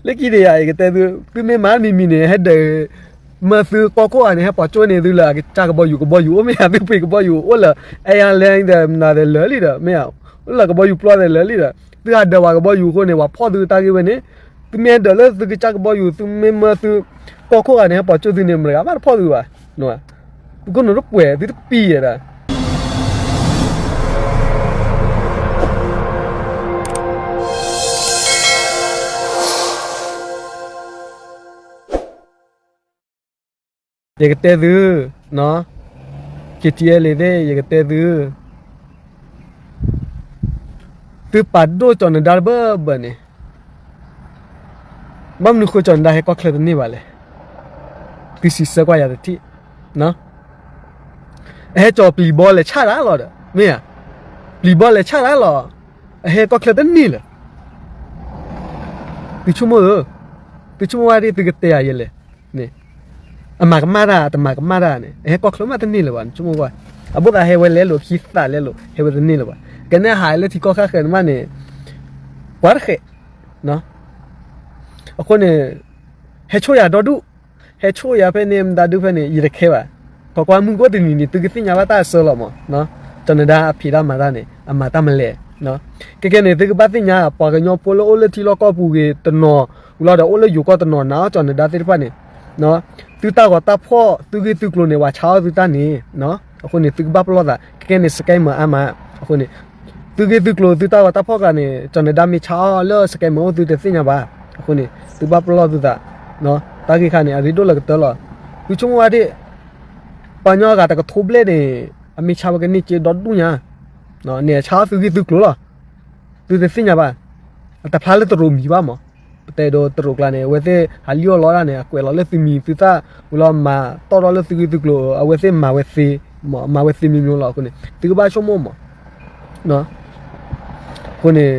လၢခံန့ၣ်ယၤ ယကတဲသု, သုမ့ၢ်မၤမံၤမံၤန့ၣ် ဟဲဒၢး မၢသုကီၢ်ခိၣ်ဂၤန့ၣ် ဟဲပိာ်ကၠိန့ၢ်သုလၢအကစၢ်ကဘီယူၤ ကဘီယူၤအိၣ်မ့ၢ်ဧါ, သုပှ့ၤကဘီယူၤအိၣ်လၢ အဲယၤလဲၣ် မနၤဒီးလၢာ်လံဒီး မ့ၢ်ဧါ, အိၣ်လၢကဘီယူၤပျီသဲးလၢာ်လံဒီး သုဟးဒၢးဝဲကဘီယူၤအဃိန့ၣ် ပှၤဖီၣ်သုတၢ်ဂ့ၢ်ဝဲန့ၣ်, သုမ့ၢ်ဟဲဒၢးလၢသုကစၢ်ကဘီယူၤ သုမ့ၢ်မၢသုကီၢ်ခိၣ်ဂၤန့ၣ် ဟဲပိာ်ကၠိသုန့ၣ် မတဂၤဘၣ်တဖီၣ်သုဘၣ်, သုကနိးတပှဲၤ သုတပံၤယဲဒၣ် ယကတဲသု, KTLA သ့ၣ် ယကတဲသု, သုပာ်ဒိၣ်ကၠီၤနဒါတဘၢဘၢန့ၣ်, ဘၣ်မနုၤဃိကၠီၤနဒါဟဲကီၢ်ချၢတန့ၢ်ဘၣ်လဲၣ်, သုစံးဆၢကွၢ်ယၤတထံၣ်, အဟဲကၠီၤပျံၤဘီလဲၤဆၣ်တၢ်လီၤဒီး မ့ၢ်ဧါ, ပျံၤဘီလဲၤဆၣ်တၢ်လီၤ, အဟဲကီၢ်ချၢတန့ၢ်လၢၤ သုဆိကမိၣ်ဧၢ, သုဆိကမိၣ်ဝဲဒၣ်သုကတဲယၤယဲလဲၣ်န့ၣ်, အမၤကမၣ်တၢ် တမၤကမၣ်တၢ်န့ၣ် အဟဲကီၢ်ချၢမးတန့ၢ်လၢၤဘၣ် နဆိကမိၣ်ကွၢ်, အဘိသးဟဲဝဲလဲၤလိာ်ခံသးလဲၤလိာ် ဟဲဝဲတန့ၢ်လၢၤဘၣ်, ကနဲဟးလၢထံကီၢ်ခါဃဲၤန့ၣ်မးန့ၣ်, ပှၤတဃဲၤ, အဃိန့ၣ် ဟဲဆိၣ်ယၤဒီဒူၣ်, ဟဲဆိၣ်ယၤဖဲန့ၣ် မတၤဒုဖဲန့ၣ် ယတခဲဘၣ်, ကွၢ်ကွၢ်မုၢ်ကအိၣ်တနံၤန့ၣ် သုကသ့ၣ်ညါဘၣ်တၢ်အစၢလီၤမး, ကၠီၤနဒါအဖံးတၢ်မၤတၢ်န့ၣ် အမၤတၢ်မလဲၣ်, ကဲကဲန့ၣ် သုကဘၣ်သ့ၣ်ညါ ပှၤကညီဖိလၢအိၣ်လၢထံလီၢ်ကီၢ်ပူၤဂ့ၤတနီၤ, ဝံၤလီၤဒီးအိၣ်လၢယိၤကီၢ်တနီၤ နာ်အီၤကၠီၤနဒါသ့ၣ်တဖၣ်န့ၣ်, သုတၢ်ဂီၤတၢ်ဖီၣ် သုဂ့ၢ်သုကျိၤန့ၣ် ပှၤဆါအီၣ်သုတၢ်န့ၣ်, အဃိန့ၣ် သုကဘၣ်ပလီၢ်သး ကဲကဲန့ၣ် scammer အါမး, အဃိန့ၣ် သုဂ့ၢ်သုကျိၤ သုတၢ်ဂီၤတၢ်ဖီၣ်ကျါန့ၣ် ကၠီၤနဒါမ့ၢ်ဆါအီၣ်လၢ scammer အိၣ်သုတသ့ၣ်ညါဘၣ်, အဃိန့ၣ် သုဘၣ်ပလီၢ်သုသး, တၢ်ဂ့ၢ်ခါန့ၣ် အရ့ဒိၣ်လၢကတၢၢ်လီၤ, သုဆိကမိၣ်ဝဲဒၣ် ပှၤကညီအဂၤတကထိဘျဲၣ်န့ၣ် အမ့ၢ်ဆါဝဲကန့ၢ်က့ဒီဒူၣ်ညါ, န့ၣ်အဆါအီၣ်သုဂ့ၢ်သုကျိၤလီၤ, သုတသ့ၣ်ညါဘၣ်, အတဖျါလၢတရူးမံၤဘၣ်မး, ပတဲဒိတရူးကျါန့ၣ် အဝဲသ့ၣ်ဟးလံၣ်အီၣ်လီတၢ်န့ၣ် အကွဲးလီၤလၢသုမံၤသုသၣ်, ဝံၤလီၤမၤတီၢ်ထီၣ်လၢသုဂ့ၢ်သုကျိၤ အဝဲသ့ၣ်မၤဝဲသ့, မၤဝဲသ့မံၤမံၤလီၤအဃိန့ၣ် သုကဘၣ်ဆိကမိၣ်မး, အဃိန့ၣ်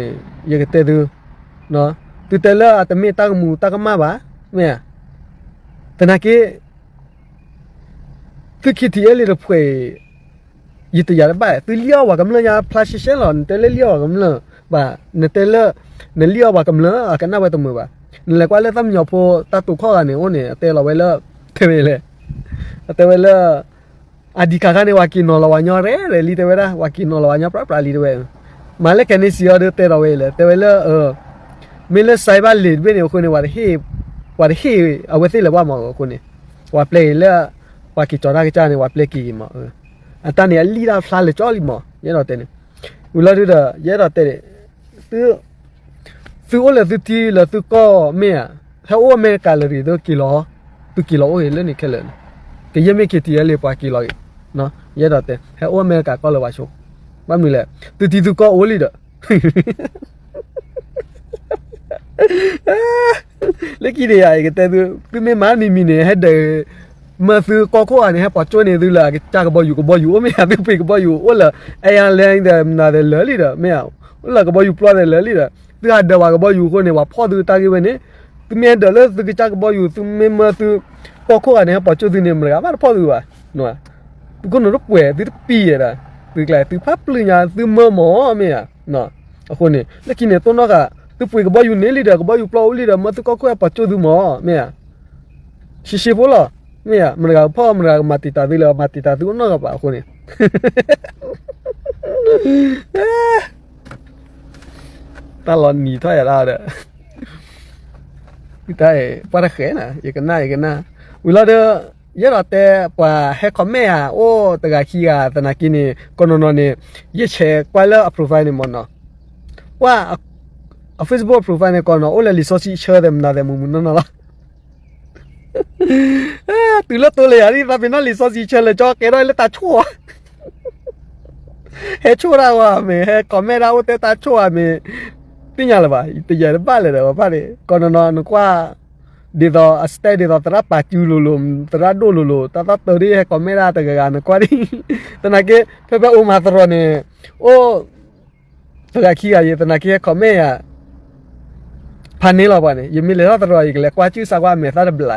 ယကတဲသု, သုတဲလၢအတမ့ၢ်တၢ်ကမူၤတၢ်ကမၣ်ဘၣ်, မ့ၢ်ဧါ, သနာ်က့ သု KTLA တဖုအံၤ ယတယာ်တဘၣ် သုလံၣ်အီၣ်ပှၤကမျၢၢ်ညါဖျါရှဲရှဲလီၤ, နတဲလၢလံၣ်အီၣ်ပှၤကမျၢၢ်ဘၣ်, နတဲလၢ နလံၣ်အီၣ်ပှၤကမျၢၢ် အကနၣ်ဝဲတမုာ်ဘၣ်, နလဲၤကွၢ်လၢသၣ်မံညီၤဖိတၢ်တိာ်ခီၣ်ဂၤန့ၣ် အိၣ်န့ၣ် အတဲလီၤဝဲလၢ တဲဝဲလဲၣ်, အတဲဝဲလၢ အဒံးခါခါန့ၣ် ပှၤက့ၤနီၤလီၤဝဲညီရဲၣ်ရဲၣ်လံ တဲဝဲဒၣ် ပှၤက့ၤနီၤလီၤဝဲညီပြးပြးလံ တဲဝဲ, မၤလၢခဲန့ၣ်စံးအီၤဒီးတဲလီၤဝဲလဲၣ် တဲဝဲလၢ မ့ၢ်လၢ site ဘၣ်လံာ်တဘ့ၣ်န့ၣ် အဃိန့ၣ် ပှၤတဟ့ၣ်အဝဲသ့ၣ်လၢၤဘၣ်မး အဃိန့ၣ် ပှၤပျဲက့ၤလၢ ပှၤက့ၤကၠီၤတၢ်ကစၢ်န့ၣ် ပှၤပျဲက့ၤက့ၤမး, အတၢ်န့ၣ်အလံၣ်တၢ်ဖျါလၢာ်ကၠီလံမး ယအဲၣ်ဒိးတဲန့ၣ်, ဝံၤလီၤဒုဒီး ယအဲၣ်ဒိးတဲန့ၣ် သု သုအိၣ်လၢသုထံလၢသုကီၢ်မ့ၢ်ဧါ, ဟဲအိၣ်အမဲရကၤလၢာ်ရံၣ်သုက့ၤလီၤ, သုက့ၤလီၤအိၣ်ဂ့ၤလၢန့ၣ်ခဲလၢာ်န့ၣ်, ကယဲၢ်မ့ၢ် KTLA ပှၤက့ၤလီၤဂ့ၤ, ယအဲၣ်ဒိးတဲ ဟဲအိၣ်အမဲရကၤကီၢ်လၢၤဝဲဆိ, ဘၣ်မနုၤလဲၣ် သုထံသုကီၢ်အိၣ်လံဒီး လၢခံန့ၣ်ယၤ ယကတဲသု, သုမ့ၢ်မၤမံၤမံၤန့ၣ် ဟဲဒၢး မၢသုကီၢ်ခိၣ်ဂၤန့ၣ် ဟဲပိာ်ကၠိန့ၢ်သုလၢအကစၢ်ကဘီယူၤ ကဘီယူၤအိၣ်မ့ၢ်ဧါ, သုပှ့ၤကဘီယူၤအိၣ်လၢ အဲယၤလဲၣ် မနၤသဲးလၢာ်လံဒီး မ့ၢ်ဧါ, အိၣ်လၢကဘီယူၤပျီသဲးလၢာ်လံဒီး သုဟးဒၢးဝဲကဘီယူၤအဃိန့ၣ် ပှၤဖီၣ်သုတၢ်ဂ့ၢ်ဝဲန့ၣ်, သုမ့ၢ်ဟဲဒၢးလၢသုကစၢ်ကဘီယူၤ သုမ့ၢ်မၢသုကီၢ်ခိၣ်ဂၤန့ၣ် ဟဲပိာ်ကၠိသုန့ၣ် မတဂၤဘၣ်တဖီၣ်သုဘၣ် သုကနိးတပှဲၤ သုတပံၤယဲဒၣ်, သုကျဲ သုဖးပျုၢ်ညါ သုမၢမီၢ်မ့ၢ်ဧါ, အဃိန့ၣ် လၢခံန့ၣ် တိၢ်နီၣ်ဃာ် သုပှ့ၤကဘီယူၤန့ၢ်လံဒီး ကဘီယူၤပျီအိၣ်လံဒီး မၢသုကီၢ်ခိၣ်ဟဲပိာ်ကၠိသုမီၢ် မ့ၢ်ဧါ, ရှဲရှဲဖိလီၤ, မ့ၢ်ဧါ, မတဂၤကဖီၣ် မတဂၤကမၤတံာ်တာ်သုလၢ မၤတံာ်တာ်သုအိၣ်နီတဂၤဘၣ်အဃိန့ၣ် တၢ်လီၤနံၤထီၣ်ယၤဒၣ်ဒီး တၢ်အံၤ ပှၤတဃဲၤနၤ ယကနၣ် ယကနၣ်, ဝံၤလီၤဒီး ယအဲၣ်ဒိးတဲ ပှၤဟဲ comment ဧါ အိၣ်တဂၤခံဂၤသနာ်က့န့ၣ် ကိးနီၢ်နီၢ်န့ၣ် ယဆဲးကွၢ်လၢအ profile န့ၣ်မ့ၢ်နီၤ, ပှၤ အ Facebook profile န့ၣ် ကိးနီၢ်နီၢ် အိၣ်လၢလံာ်စီဆှံဆၢသဲး မနၤသဲးမုၢ်မုၢ်နီၢ်နီၢ်လီၤ တုၤလၢတိလၢယၤဒ်သးပ့ၤနီၣ်လံာ်စီဆှံဆၢလၢာ်ကၠီ ကဲထီၣ်လၢတၢ်ဆိၣ် ဟဲဆိၣ်တၢ်ဝဲမ့ၢ် ဟဲ comment တၢ်အိၣ်တဲတၢ်ဆိၣ်ဧါမ့ၢ် သ့ၣ်ညါလၢၤဘၣ် တယဲၢ်တဘၣ်လၢၤဒီး ပှၤဖၣ်န့ၣ် ကိးနီၢ်နီၢ် နကွၢ် ဒ်သိးအ style ဒ်သိးသရၣ်ပာ်စုလိၤလိၤ သရၣ်ဒိၣ်လိၤလိၤ တၢ်သီၣ်တၢ်ဒ်ဟဲ comment တၢ်တဂၤဂၤ နကွၢ်ဒ် သနာ်က့ ဖဲဖဲအိၣ်မၤသရိာ်န့ၣ် အိၣ် တဂၤခံဂၤယဲ သနာ်က့ဟဲ comment ယၤ ဖးန့ၢ်လီၤပှၤန့ၣ် ယမ့ၢ်လဲၤထီၣ်သရိာ် ယကလဲၤကွၢ်စုစးကွၢ်အမဲာ်သၣ်တဘျီ ယ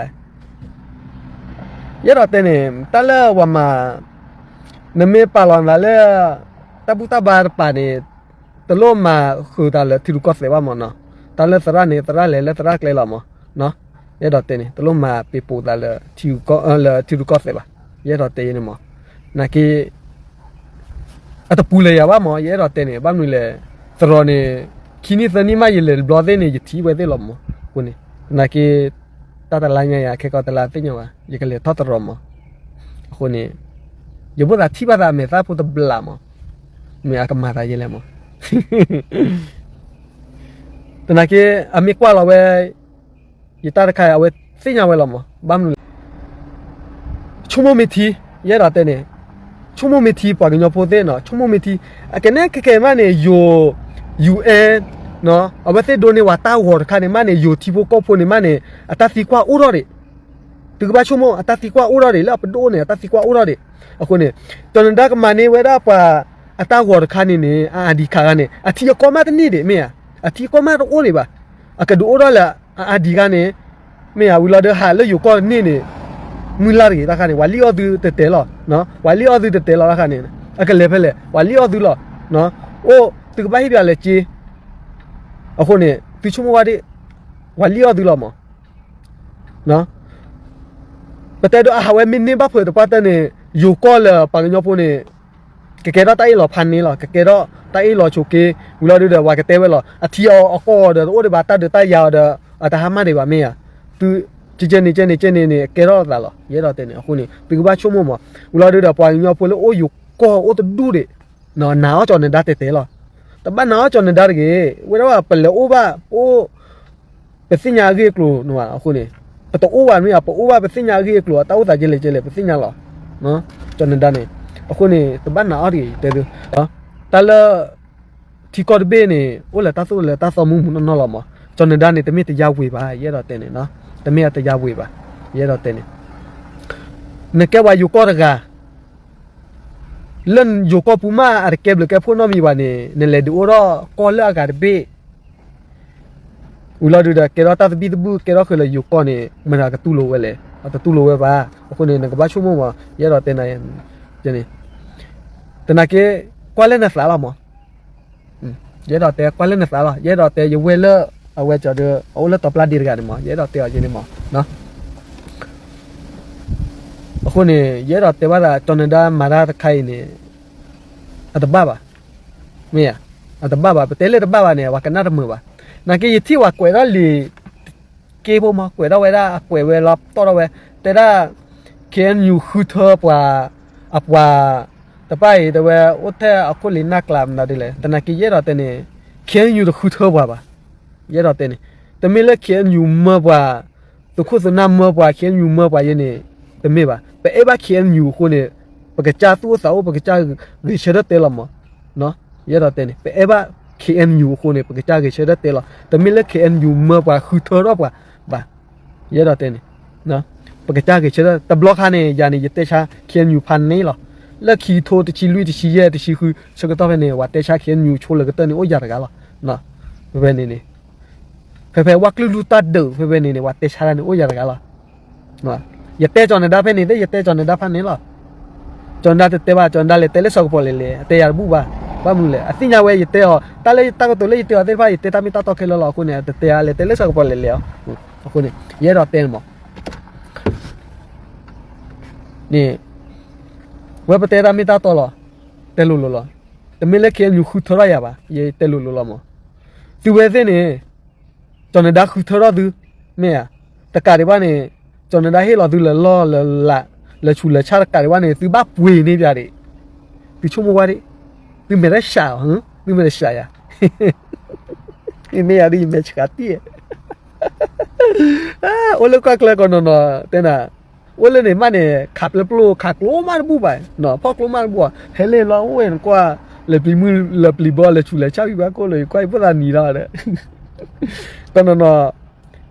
အဲၣ်ဒိးတဲန့ၣ် တၢ်လၢပှၤမၤ နမ့ၢ်ပာ်လီၤနသးလၢ တၢ်ဘူၣ်တၢ်ဘါတပၤန့ၣ် တလိၣ်မၤဃုာ်သးလၢထံရူၢ်ကီၢ်သဲးဘၣ်မးနီၤ. တၢ်လၢသရၣ်န့ၣ် သရၣ်လဲၤလၢသရၣ်ကျဲလီၤမး. ယအဲၣ်ဒိးတဲန့ၣ် တလိၣ်မၤပ့ၤပိာ်သးလၢ လၢထံရူၢ်ကီၢ်သဲးဘၣ်. ယအဲၣ်ဒိးတဲယဲန့ၣ်မး. နာ်က့ အတပူၤလၢၤယၤဘၣ်မး ယအဲၣ်ဒိးတဲန့ၣ် ဘၣ်မနုၤလဲၣ်, သရိာ်န့ၣ် ခံနံၣ်သၢနံၣ်မး ယလဲၤတဘျီသ့ၣ်န့ၣ် ယထံၣ်ဝဲသ့ၣ်လီၤမး. အဃိန့ၣ် နာ်က့ တၢ်တလါညါယၤ ခဲကီတလါသ့ၣ်ညါဘၣ် ယကလဲၤထီၣ်သရိာ်မး. အဃိန့ၣ် ယဘၣ်သးထံၣ်ဘၣ်သးအမဲာ်သၣ်ဖိတဘျးမး, မ့ၢ်အကမၤသးယဲလဲၣ်မး. သနာ်က့ အမ့ၢ်ကွၢ်လီၤဝဲ ယတၢ်တခါအံၤ အဝဲသ့ၣ်ညါဝဲလီၤမး. ဘၣ်မနုၤလဲၣ်, ဆိကမိၣ်မ့ၢ်ထံ, ယအဲၣ်ဒိးတဲန့ၣ်, ဆိကမိၣ်မ့ၢ်ထံ ပှၤကညီဖိသ့ၣ်နီၤ, ဆိကမိၣ်မ့ၢ်ထံ. အကနဲကဲကဲမးန့ၣ် ယိၤ ယူၣ်အဲၣ် အဝဲသ့ၣ်ဒိးန့ၢ်ဝဲတၢ်ဂီၤတခါန့ၣ်မးန့ၣ် ယိၤထံဖိကီၢ်ဖိန့ၣ်မးန့ၣ် အတၢ်သံကွၢ်အိၣ်ထီၣ်ဒံး. သုကဘၣ်ဆိကမိၣ် အတၢ်သံကွၢ်အိၣ်ထီၣ်ဒံး လၢအပဒိၣ်န့ၣ် အတၢ်သံကွၢ်အိၣ်ထီၣ်ဒံး. အဃိန့ၣ် ကၠီၤနဒါကမၤန့ၢ်ဝဲဒၣ်ပှၤအတၢ်ဂီၤတခါန့ၣ်န့ၣ် အအါဒံး ခါဂၤန့ၣ် အထံအကီၢ်မးတန့ၢ်ဒံး မ့ၢ်ဧါ, အထံအကီၢ်မးတအိၣ်ဒံးဘၣ်. အကဒုးအိၣ်ထီၣ်လၢအအါဒံးခါန့ၣ် မ့ၢ်ဧါ, ဝံၤလီၤဒီးဟးလၢယိၤကီၢ်န့ၣ်န့ၣ် မုၢ်လၢ်တဂ့ၤတၢ်ခါန့ၣ် ပှၤလံၣ်အီၣ်သုတတဲလီၤ, ပှၤလံၣ်အီၣ်သုတတဲလီၤတၢ်ခါန့ၣ် အကလဲၤဖဲလဲၣ်, ပှၤလံၣ်အီၣ်သုလီၤ. အိၣ် သုကဘၣ်ဟ့ၣ်ပှၤလဲၤစ့. အဃိန့ၣ် သုဆိကမိၣ်ဝဲဒၣ် ပှၤလံၣ်အီၣ်သုလီၤမး. ပတဲဒိးအဟးဝဲမ့ၢ်န့ၢ်ဘၣ်ဖုးတပှၢ်တၢၢ်န့ၣ် ယိၤကီၢ်လၢပှၤကညီဖိန့ၣ် ကကဲထီၣ်တၢ်အ့ၣ်လိာ်ဖးန့ၣ်လီၤ, ကကဲထီၣ်တၢ်အ့ၣ်လိာ်ဆိးက့, ဝံၤလီၤဒုးဒီး ပှၤကတဲဝဲလီၤ, အထံအီအကီၢ်အီၤဒီး တအိၣ်ဒံးဘၣ် တၢ်ဒုးတၢ်ယၤအီၤဒီး အတဟါမၢ်ဒံးဘၣ် မ့ၢ်ဧါ. သု ကဲကဲန့ၣ် ကဲန့ၣ် ကဲန့ၣ်န့ၣ် ကဲထီၣ်သးလီၤ. ယအဲၣ်ဒိးတဲန့ၣ် အဃိန့ၣ် သုကဘၣ်ဆိကမိၣ်မး, ဝံၤလီၤဒုးဒီး ပှၤကညီဖိလၢအိၣ်ယိၤကီၢ်အိၣ်တဒူၣ်ဒံး နာ်အီၤကၠီၤနဒါတဲတဲလီၤ. တဘၣ်နာ်အီၤကၠီၤနဒါတဂ့ၤ, ဝဲဒၣ်ပလဲၤအိၣ်ဘၣ် အိၣ် ပသ့ၣ်ညါအဂ့ၢ်အကျိၤန့ၣ်ဘၣ်. အဃိန့ၣ် ပတအိၣ်ဘၣ်မ့ၢ်ဧါ, ပအိၣ်ဘၣ်ပသ့ၣ်ညါအဂ့ၢ်အကျိၤ အတၢ်အိၣ်သးကဲလဲၣ်ကဲလဲၣ် ပသ့ၣ်ညါလီၤ. ကၠီၤနဒါန့ၣ် အဃိန့ၣ် တဘၣ်နာ်အီၤတဂ့ၤ တဲသု, တၢ်လၢ ထံကီၢ်တဘ့ၣ်န့ၣ် အိၣ်လၢတၢ်သိၣ်လၢတၢ်သီမုၢ်မုၢ်နီၢ်နီၢ်လီၤမး. ကၠီၤနဒါန့ၣ် တမ့ၢ်တယါဝ့ၤဘၣ် ယအဲၣ်ဒိးတဲန့ၣ်, တမ့ၢ်အတယါဝ့ၤဘၣ် ယအဲၣ်ဒိးတဲန့ၣ်. နကဲပှၤယိၤကီၢ်တဂၤ လၢယိၤကီၢ်ပူၤမး အတကဲဘျုးကဲဖှိၣ်နီတမံၤဘၣ်န့ၣ် နလဲၤဒုးအိၣ်ထီၣ်ကီၢ်လၢအဂၤတဘ့ၣ် ဝံၤလီၤဒုးဒီး ကဲထီၣ်တၢ်သဘံၣ်သဘုၣ် ကဲထီၣ်ဃုာ်လၢယိၤကီၢ်န့ၣ် မတၤကတူၢ်လိာ်ဝဲလဲၣ်, အတတူၢ်လိာ်ဝဲဘၣ်. အဃိန့ၣ် နကဘၣ်ဆိကမိၣ်မး ယအဲၣ်ဒိးတဲနၤန့ၣ်, သနာ်က့ ကွၢ်လၢနသးလီၤမး. ယအဲၣ်ဒိးတဲကွၢ်လၢနသးလီၤ. ယအဲၣ်ဒိးတဲယဝဲလၢ အဝဲကၠီၤဒီး အအိၣ်လၢတီၤပျၢ်ဒ့တဂၤန့ၣ်မး ယအဲၣ်ဒိးတဲအီၤယဲန့ၣ်မး. အဃိန့ၣ် ယအဲၣ်ဒိးတဲဘၣ်သး ကၠီၤနဒါမၤတၢ်တခါအံၤန့ၣ် အတဘၣ်ဘၣ်. မ့ၢ်ဧါ, အတဘၣ်ဘၣ်, ပတဲလၢတဘၣ်ဘၣ်န့ၣ် ပှၤကနၣ်တမုာ်ဘၣ်. နာ်က့ ယထံၣ်ပှၤကွဲးထီၣ်လံာ် က့ဖိမး ကွဲးထီၣ်ဝဲဒၣ် အကွဲးဝဲလီၤတီၢ်ထီၣ်ဝဲ တဲဒၣ် ခ့ၣ်အဲၣ်ယူၣ် ဃုထၢပှၤ အပှၤ တဖၣ်အံၤ တဲဝဲ အိၣ်ထဲအခိၣ်လံာ်နၢ်ကျါမနုၤဒ်လဲၣ်. သနာ်က့ ယအဲၣ်ဒိးတဲန့ၣ် ခ့ၣ်အဲၣ်ယူၣ် တဃုထၢပှၤဘၣ်. ယအဲၣ်ဒိးတဲန့ၣ် တမ့ၢ်လၢ ခ့ၣ်အဲၣ်ယူၣ် မၢပှၤ သုးခိၣ်သုးနၢ်မၢပှၤ ခ့ၣ်အဲၣ်ယူၣ် မၢပှၤယဲန့ၣ် တမ့ၢ်ဘၣ်. ပအဲၣ်ဘၣ် ခ့ၣ်အဲၣ်ယူၣ် အဃိန့ၣ် ပကစၢ်သူၣ်အိၣ်သးအိၣ် ပကစၢ်ဂဲၤဆၢထၢၣ်တဲလီၤမး. ယအဲၣ်ဒိးတဲန့ၣ် ပအဲၣ်ဘၣ် ခ့ၣ်အဲၣ်ယူၣ် အဃိန့ၣ် ပကစၢ်ဂဲၤဆၢထၢၣ်တဲလီၤ. တမ့ၢ်လၢ ခ့ၣ်အဲၣ်ယူၣ် မၢပှၤဃုထၢထီၣ်ပှၤဘၣ်. ယအဲၣ်ဒိးတဲန့ၣ် ပကစၢ်ဂဲၤဆၢထၢၣ် တဘျီခါန့ၣ် ယၤန့ၣ် ယတဲဆါ ခ့ၣ်အဲၣ်ယူၣ် ဖးန့ၣ်လီၤ. လၢခံကထိတဆံလွံၢ် တဆံယဲၢ် တဆံဃု ဆၢကတီၢ်ဖဲန့ၣ် ပှၤတဲဆါ ခ့ၣ်အဲၣ်ယူၣ် ဆိလၢကတၢၢ်န့ၣ် အိၣ်ယၤတဂၤလီၤ. ဖဲဖဲန့ၣ်န့ၣ် ဖဲဖဲဝဲကျုၢ်လူၢ်တၢ်ဒုး ဖဲဖဲန့ၣ်န့ၣ် ပှၤတဲဆါတၢ်န့ၣ် အိၣ်ယၤတဂၤလီၤ. ယတဲကၠီၤနဒါဖဲန့ၣ်သ့ၣ် ယတဲကၠီၤနဒါဖးန့ၣ်လီၤ. ကၠီၤနဒါတတဲဘၣ်, ကၠီၤနဒါလဲၤတဲလၢစီၤကပီၤလဲၤလဲၤ အတဲယၤတဘူၣ်ဘၣ်. ဘၣ်မနုၤလဲၣ် အသ့ၣ်ညါဝဲ ယတဲအီၤ တၢ်လၢတၢ်ကတိၤလၢယတဲအီၤသ့ၣ်တဖၣ် ယတဲတၢ်မ့ၢ်တၢ်တီခဲလၢာ်လီၤ. အဃိန့ၣ် တတဲအါ လဲၤတဲလၢစီၤကပီၤလဲၤလဲၤအီၤ. အဃိန့ၣ် ယအဲၣ်ဒိးတဲန့ၣ်မး န့ၣ် ဝဲပတဲတၢ်မ့ၢ်တၢ်တီလီၤ. တဲလိၤလိၤလီၤ. တမ့ၢ်လၢ ခ့ၣ်အဲၣ်ယူၣ် ဃုထၢထီၣ်ယၤဘၣ်. ယတဲလိၤလိၤလီၤမး. သုဝဲသ့ၣ်န့ၣ် ကၠီၤနဒါဃုထၢထီၣ်သု မ့ၢ်ဧါ. တကးဒံးဘၣ်န့ၣ် ကၠီၤနဒါဟ့ၣ်လီၤသုလၢလီၢ်လၢလး လၢဆူးလၢဆါတကးဒံးဘၣ်န့ၣ် သုဘၣ်ပှ့ၤန့ၢ်ပၠးဒံး. သုဆိကမိၣ်ဝဲဒၣ် သုမဲာ်တၢ်ဆှးဧါ, သုမဲာ်တၢ်ဆှးယၤ မ့ၢ်ယၤဒ်ယမဲာ်ဆှးတံၢ် အိၣ်လၢကီၢ်ချၢကီးနီၢ်နီၢ် တဲနၤ အိၣ်လၢန့ၣ်မးန့ၣ် ခးပျဲပျိ ခးကျိမးတဘူၣ်ဘၣ်, ဖီၣ်ကျိမးတဘူၣ်ဘၣ်, ဟဲလ့ၣ်လီၤအိၣ်ဝဲနကွၢ် လၢပျံၤမုၢ်လၢပျံၤဘီ လၢဆူးလၢဆါဘံၣ်ဘၣ်ကိၣ်လၢယကွၢ်ယဖိသၣ်နံၤလီၤဒီး ကီးနီၢ်နီၢ်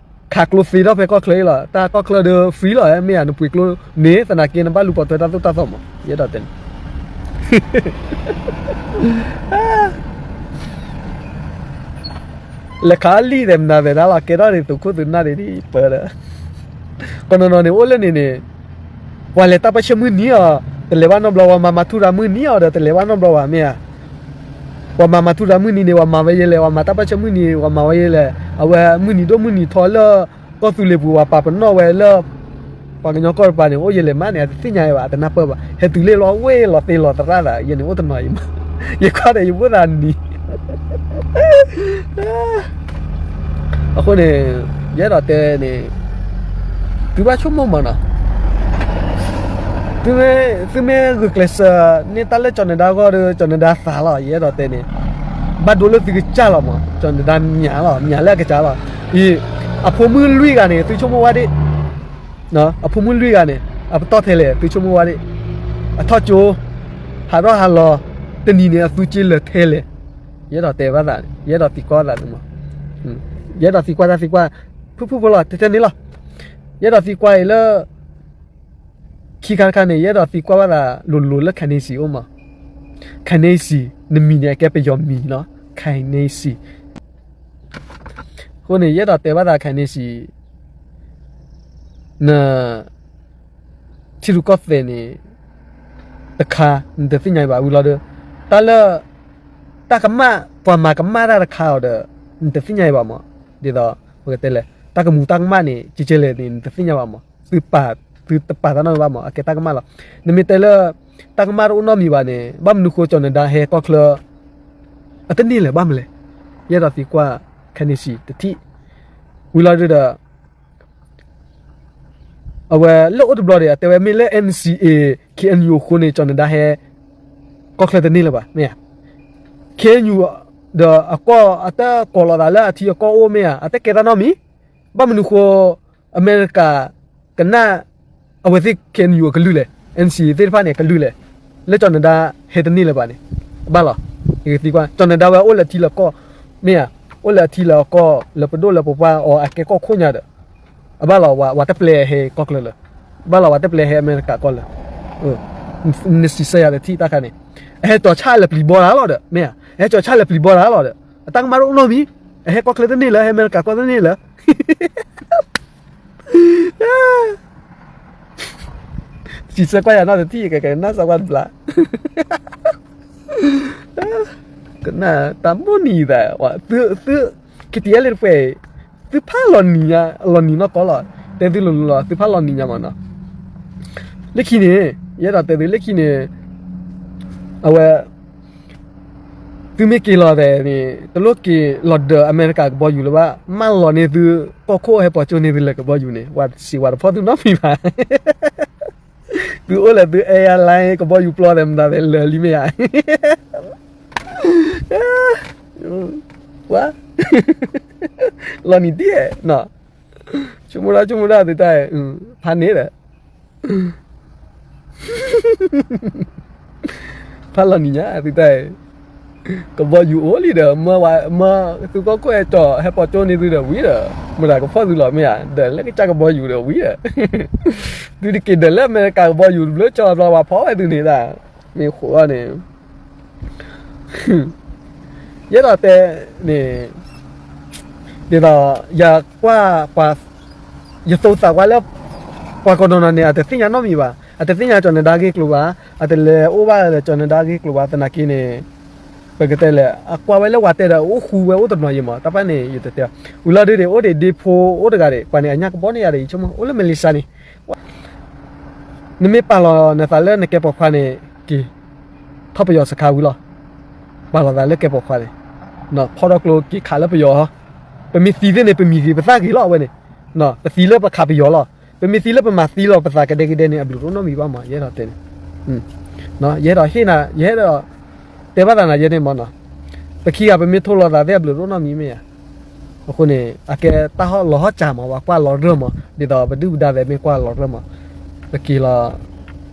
ခးကျိသ့ထီၣ်ဖဲကီၢ်ချၢအံၤလီၤ. တၢ်ကီၢ်ချၢဒီး free လီၤ မ့ၢ်ဧါ နပှ့ၤကျိန့ၣ် သနာ်က့ နဘၣ်လူၤပိာ်ထွဲတၢ်သိၣ်တၢ်သီမး ယအဲၣ်ဒိးတဲန့ၣ် လဲၤခးလံာ်သဲးမနုၤသဲးတၢ်လီၤ ကဲထီၣ်န့ၣ်သုးခိၣ်သုးနၢ်န့ၣ်ဒ်ပၢဒီး ကီးနီၢ်နီၢ်န့ၣ် အိၣ်လၢန့ၣ်န့ၣ် ပှၤလဲၤတၢ်ပၢဆှၢမုၢ်နံၤအီၤ တလဲၤဘၣ်နီတဘျီ ပှၤမၤမၤထူရၤမုၢ်နံၤအီၤဒီး တလဲၤဘၣ်နီတဘျီဘၣ် မ့ၢ်ဧါ. ပှၤမၤမၤထူရၤမုၢ်နံၤန့ၣ် ပှၤမၤဝဲယဲလဲၣ်, ပှၤမၤတၢ်ပၢဆှၢမုၢ်နံၤ ပှၤမၤဝဲယဲလဲၣ်, အဝဲမုၢ်နံၤဒိၣ်မုၢ်နံၤထီလၢ ကီၢ်သူလ့ၤပူၤ ပှၤပာ်ပနီၣ်ဝဲလၢ ပှၤကညီကီၢ်တပၤန့ၣ် အိၣ်ယဲလဲၣ်မးန့ၣ် အတသ့ၣ်ညါဘၣ် အတနၢ်ပၢၢ်ဘၣ်. ဟဲတုၤလ့ၣ်လီၤ ဝ့ၢ်လီၤသ့လီၤသရၣ်သး ယဲန့ၣ်အိၣ်တနီၤအံၤမး, ယကွၢ်ဒီးယဘိၣ်သးနံၤ အဃိန့ၣ် ယအဲၣ်ဒိးတဲန့ၣ် သုဘၣ်ဆိကမိၣ်မးနီၤ, သုမ့ၢ်ဂုာ်ကျဲးစၢးန့ၢ်တၢ်လၢကၠီၤနဒါအဂီၢ်ဒီး ကၠီၤနဒါသးလီၤ. ယအဲၣ်ဒိးတဲန့ၣ် ဘၣ်ဒိလၢသုကစၢ်လီၤမး, ကၠီၤနဒါမၠးလီၤ, မၠးလၢအကစၢ်လီၤ. အံၤ အဖိမုၣ်လွံၢ်ဂၤန့ၣ် သုဆိကမိၣ်ဝဲဒၣ်, အဖိမုၣ်လွံၢ်ဂၤန့ၣ် အပတီၢ်ထဲလဲၣ် သုဆိကမိၣ်ဝဲဒၣ်, အထီၣ်ကၠိ ဟးထီၣ်ဟးလီၤ တနံၤန့ၣ် အသူစ့လၢာ်ထဲလဲၣ်. ယအဲၣ်ဒိးတဲဘၣ်သးန့ၣ် ယအဲၣ်ဒိးသံကွၢ်သးသုမး, ယအဲၣ်ဒိးသံကွၢ်တၢ်သံကွၢ် ဖုၣ်ဖုၣ်ဖိလီၤ ထဲထဲန့ၣ်လီၤ. ယအဲၣ်ဒိးသံကွၢ်အံၤလၢ ခံခါတခါန့ၣ် ယအဲၣ်ဒိးသံကွၢ်ဘၣ်သးလိၤလိၤလၢ Khashoggi အိၣ်မး, Khashoggi နမံၤန့ၣ် အကဲပယီၤမံၤနီၤ Khashoggi. အဃိန့ၣ် ယအဲၣ်ဒိးတဲဘၣ်သး Khashoggi န ထံရူၢ်ကီၢ်သဲးန့ၣ် တခါ နတသ့ၣ်ညါအံၤဘၣ်ဝံၤလီၤဒီး တၢ်လၢ တၢ်ကမၣ် ပှၤမၤကမၣ်တၢ်တခါအီၤဒီး နတသ့ၣ်ညါအံၤဘၣ်မး, ဒ်သိး ပကတဲလဲၣ် တၢ်ကမူးတၢ်ကမၣ်န့ၣ် ကဲကဲလဲၣ်န့ၣ် နတသ့ၣ်ညါဘၣ်မး, သုပာ် သုတပာ်တၢ်နီတမံၤဘၣ်မး အကဲတၢ်ကမၣ်လီၤ. နမ့ၢ်တဲလၢ တၢ်ကမၣ်တအိၣ်နီတမံၤဘၣ်န့ၣ် ဘၣ်မနုၤဃိ ကၠီၤနဒါဟဲကီၢ်ချၢ အတန့ၢ်လဲၣ်ဘၣ်မလဲၣ်. ယအဲၣ်ဒိးသံကွၢ် Khashoggi တထံၣ် ဝံၤလီၤဒုဒီး အဝဲလၢအိၣ်တဘျီဒီး အတဲဝဲမ့ၢ်လၢ NCA KNU အဃိန့ၣ် ကၠီၤနဒါဟဲ ကီၢ်ချၢတန့ၢ်လၢၤဘၣ် မ့ၢ်ဧါ. KNU ဒီးအကီၢ်အတကိးလီၤသးလၢအထံအကီၢ်အိၣ်မ့ၢ်ဧါ, အတကဲတၢ်နီတမံၤ, ဘၣ်မနုၤဃိ အမဲရကၤ ကနၣ် အဝဲသ့ၣ် KNU အကလုၢ်လဲၣ်, NCA သ့ၣ်တဖၣ်န့ၣ် အကလုၢ်လဲၣ်, လၢကၠီၤနဒါဟဲတန့ၢ်လၢၤဘၣ်န့ၣ် ဘၣ်လီၤ. ယကသံကွၢ် ကၠီၤနဒါဝဲအိၣ်လၢအထံလၢကီၢ် မ့ၢ်ဧါ, အိၣ်လၢအထံလၢအကီၢ် လၢပဒိၣ်လၢပပှၢ်အီၤ အကဲကီၢ်ခိၣ်ညါဒီး အဘၣ်လီၤ ဝဲတပျဲဟဲကီၢ်ချၢလၢၤ, ဘၣ်လီၤ ဝဲတပျဲဟဲအမဲရကၤကီၢ်လၢၤ. နစံးဆၢယၤတထံၣ်တၢ်ခါန့ၣ် အဟဲကၠီၤဆၣ်လၢပျံၤဘီတၢ်လီၤဒီး မ့ၢ်ဧါ, အဟဲကၠီၤဆၣ်လၢပျံၤဘီတၢ်လီၤဒီး အတၢ်ကမၣ်တအိၣ်နီတမံၤ, အဟဲကီၢ်ချၢတန့ၢ်လၢၤ ဟဲအမဲရကၤကီၢ်တန့ၢ်လၢၤ စံးဆၢကွၢ်ယၤနီတထံၣ် ကကနၣ်စၢၤကွၢ်တဘျီ ကနၣ်တၢ်မိၣ်နံၤသး သု KTLA တဖၣ် သုဖးလီၤနံၤညါ လီၤနံၤနီၢ်ကီၢ်လီၤ. တဲသုလိၤလိၤလီၤ သုဖးလီၤနံၤညါမးနီၤ. လၢခံန့ၣ် ယအဲၣ်ဒိးတဲသုလၢခံန့ၣ် အဝဲ သုမ့ၢ်က့ၤလီၤသးန့ၣ် တလိၣ်က့ၤလီၤဒၢးအမဲရကၤကဘီယူၤလၢၤဘၣ်, မၢလီၤန့ၢ်သု ကီၢ်ခိၣ်ဟဲပိာ်ကၠိန့ၢ်သုလၢကဘီယူၤန့ၣ် ဝဲစံးဝဲတဖီၣ်သုနီတမံၤဘၣ်. သုအိၣ်လၢသု airline ကဘီယူၤပျီသဲးမတၤသဲးလၢာ်လံမ့ၢ်ဧါ. ဝါ လီၤနံၤဒ်နီၤ, ဆိကမိၣ်ဒၣ်ဆိကမိၣ်ဒၣ်သုတၢ် ဖးန့ၣ်ဒီး ဖးလီၤနံၤညါသုတၢ်, ကဘီယူၤအိၣ်လံဒီး မၢသုကီၢ်ခိၣ်ဟဲကၠီၤ ဟဲပိာ်ကၠိန့ၢ်သုဒီးဝံၤဒီး မတၤကဖီၣ်သုလီၤမ့ၢ်ဧါ, ဒီးလၢကစၢ်ကဘီယူၤဒီးဝံၤဒီး သုတက့ၤဒီးလၢအမဲရကၤကဘီယူၤတဘျီကၠီဘျီ ပှၤဖီၣ်ဝဲသုန့ၣ်ဒၣ်, မ့ၢ်ဃိးန့ၣ် ယအဲၣ်ဒိးတဲန့ၣ် ဒ်သိး ယကွၢ်ပှၤ ယသိသးကွၢ်လၢ ပှၤကနီၤနီၤန့ၣ် အတသ့ၣ်ညါနီတမံၤဘၣ်, အတသ့ၣ်ညါကၠီၤနဒါဂ့ၢ်ကျိၤဘၣ်, အတလဲၤအိၣ်ဘၣ်လၢကၠီၤနဒါဂ့ၢ်ကျိၤဘၣ် သနာ်က့န့ၣ် ပကတဲလဲၣ် အကွၢ်ဝဲလၢဝၤတဲဒီး အိၣ်ဃူဝဲအိၣ်တနီၤယံၤမး တၢ်ပၢ်န့ၣ် ယတတဲ, ဝံၤလီၤဒုးန့ၣ် အိၣ်ဒံးဒ့ဖိအိၣ်တဂၤဒီး ပှၤန့ၣ်အညၣ်ကဘီန့ၢ်ယၤဒီး ယဆိကမိၣ် အိၣ်လၢ Malaysia န့ၣ် နမ့ၢ်ပာ်လီၤနသးလၢနကဲပိာ်ခွါန့ၣ် က့ၤ ထီၣ်ပယီၤစခါဝံၤလီၤ. ပာ်လီၤသးလၢကဲပိာ်ခွါန့ၣ် ဖီၣ်ထီၣ်ကျိက့ၤခးလၢပယီၤ, ပမ့ၢ်သံသ့ၣ်န့ၣ် ပမံၤဂ့ၤပသၣ်ဂ့ၤလီၤအဝဲန့ၣ်, ပသံလၢပခးပယီၤလီၤ. ပမ့ၢ်သံလၢပမၤသံလီၤပသးကဒဲကဒဲန့ၣ် အဘျုးတအိၣ်နီတမံၤဘၣ်မး ယအဲၣ်ဒိးတဲန့ၣ်, ယအဲၣ်ဒိးဟ့ၣ်နၤ ယအဲၣ်ဒိး တဲဘၣ်သးနၤယဲန့ၣ်မးနီၤ, ပခံဂၤပမ့ၢ်ထိၣ်လီၤသးသ့ၣ်အဘျုးတအိၣ်နီတမံၤမ့ၢ်ဧါ. အဃိန့ၣ် အကဲတၢ်ဟီၣ်လီၤဟီၣ်စၢ်မး ပှၤကွၢ်လီၤရၢၢ်မး ဒ်သိးပဒုၣ်ပဒါသဲးမ့ၢ်ကွၢ်လီၤရၢၢ်မး, ပက့ၤလီၤ,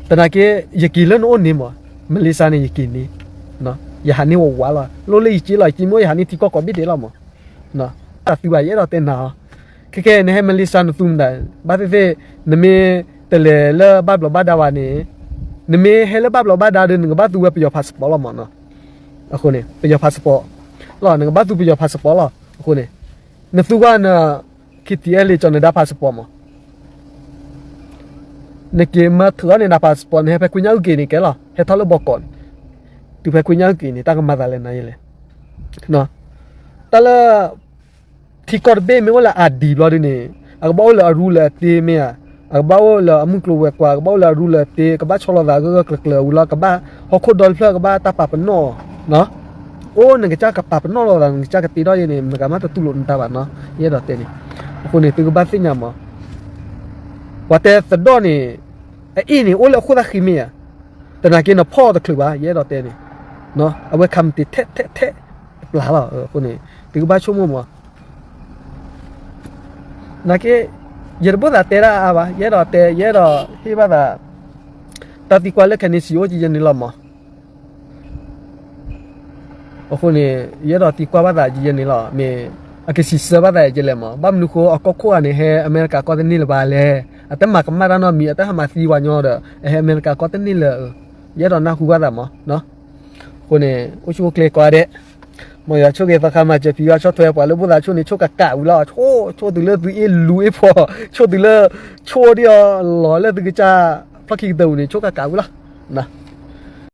သနာ်က့ ယက့ၤလၢနအိၣ်န့ၣ်မး, Malaysia န့ၣ် ယက့ၤန့ၣ်, ယဟးန့ၢ်ဝးဝးလီၤ, လိၣ်လၢယက့ၤလီၤ ယက့ၤမိၢ်ယဟးန့ၢ်ထံကီၢ်ကိးဘ့ၣ်ဒဲးလီၤမး, တၢ်သံဘၣ်ယအဲၣ်ဒိးတဲနၤအီၤ, ခဲကဲနဟဲ Malaysia နသူမတၤ, ဘၣ်သ့ၣ်သ့ၣ် နမ့ၢ်တလဲၤလၢဘၣ်ဘျီးဘၣ်ဒါဘၣ်န့ၣ်, နမ့ၢ်ဟဲလၢဘၣ်ဘျီးဘၣ်ဒါဒီး နကဘၣ်သူဝဲပယီၤ passport လီၤမးနီၤ. အဃိန့ၣ် ပယီၤ passport လီၤ နကဘၣ်သူပယီၤ passport လီၤ. အဃိန့ၣ် နသူကွၢ်န KTLA ကၠီၤနဒါ passport မး, နက့ၤမၢထုးအီၣ်န့ၢ်နၤ passport န့ၣ် ဟဲဖဲခွံညၣ်အုၣ်က့ၤန့ၣ်ကဲလီၤ, ဟဲထီၣ်လၢဘီကီးန့ၣ်, တုၤဖဲခွံညၣ်အုၣ်က့ၤန့ၣ် တၢ်ကမၤသးလဲၣ်နၤယဲလဲၣ် တၢ်လၢ ထံကီၢ်တဘ့ၣ်မ့ၢ်အိၣ်လၢအဒံၤဘျီဒုန့ၣ် အကဘၣ်အိၣ်လၢအရူလၢအတ့မ့ၢ်ဧါ, အကဘၣ်အိၣ်လၢအမုၢ်ကျိၤဝဲၤကွာ်, အကဘၣ်အိၣ်လၢအရူလၢအတ့, ကဘၣ်ဆီလီၤသးဂၢၢ်ဂၢၢ်ကျၢၤကျၢၤဝံၤလီၤ, ကဘၣ်ဟီၣ်ခိၣ်ဒီတဖျၢၣ် ကဘၣ်တၢ်ပာ်ပနီၣ်, အိၣ်နကစၢ်ကပာ်ပနီၣ်လီၤသး နကစၢ်ကတ့ထီၣ်ယဲန့ၣ် မတၤကမၣ်တတူၢ်လိာ်နတၢ်ဘၣ်နီၤ, ယအဲၣ်ဒိးတဲန့ၣ်. အဃိန့ၣ် သုကဘၣ်သ့ၣ်ညါမး ပှၤတဲသဒီၣ်န့ၣ် အအ့ၣ်န့ၣ် အိၣ်လၢအခိၣ်သၣ်ဃံမ့ၢ်ဧါ, သနာ်က့နဖီၣ်အီၤတချုးဘၣ် ယအဲၣ်ဒိးတဲန့ၣ်, အဝဲခးမတ့ၤထဲထဲထဲတပျၢ်လီၤ. အဃိန့ၣ် သုကဘၣ်ဆိကမိၣ်မး နာ်က့ ယတဘၣ်သးတဲတၢ်အါဘၣ်, ယအဲၣ်ဒိးတဲ ယအဲၣ်ဒိးဟ့ၣ်ဘၣ်သး တၢ်သံကွၢ်လၢခဲန့ၣ်စံးအိၣ်ကယဲၢ်န့ၣ်လီၤမး. အဃိန့ၣ် ယအဲၣ်ဒိးသံကွၢ်ဘၣ်သးကယဲၢ်န့ၣ်လီၤ, မ့ၢ်အကစံးဆၢဘၣ်သးကလဲၣ်မး, ဘၣ်မနုၤဃိအကီၢ်ခိၣ်ဂၤန့ၣ် ဟဲအမဲရကၤကီၢ်တန့ၢ်လၢၤဘၣ်လဲၣ်, အတမၤကမၣ်တၢ်နီတမံၤ အတဟးမၤသံပှၤညီဒီး အဟဲအမဲရကၤကီၢ်တန့ၢ်လၢၤ, ယအဲၣ်ဒိးနၢ်ဟူဘၣ်သးမး. အဃိန့ၣ် အိၣ်ဆူၣ်အိၣ်ချ့ကိးဂၤဒဲး, မ်ယွၤဆိၣ်ဂ့ၤသီခါမၤစၢၤဖံးဂီၢ်ဆီၣ်ထွဲပှၤလၢဘၣ်သးဆိၣ်န့ၣ် ဆိၣ်ကးကးဝံၤလီၤ, ဆိၣ် ဆိၣ်တုၤလၢသုအ့ၣ်လူၤအ့ၣ်ဖှီၣ်, ဆိၣ်တုၤလၢ ဆိၣ်ဒ်အီၤလီၤလၢသုကစၢ်ဖျီၣ်ခံကတၢၢ်ပူၤန့ၣ် ဆိၣ်ကးကးဝံၤလီၤ.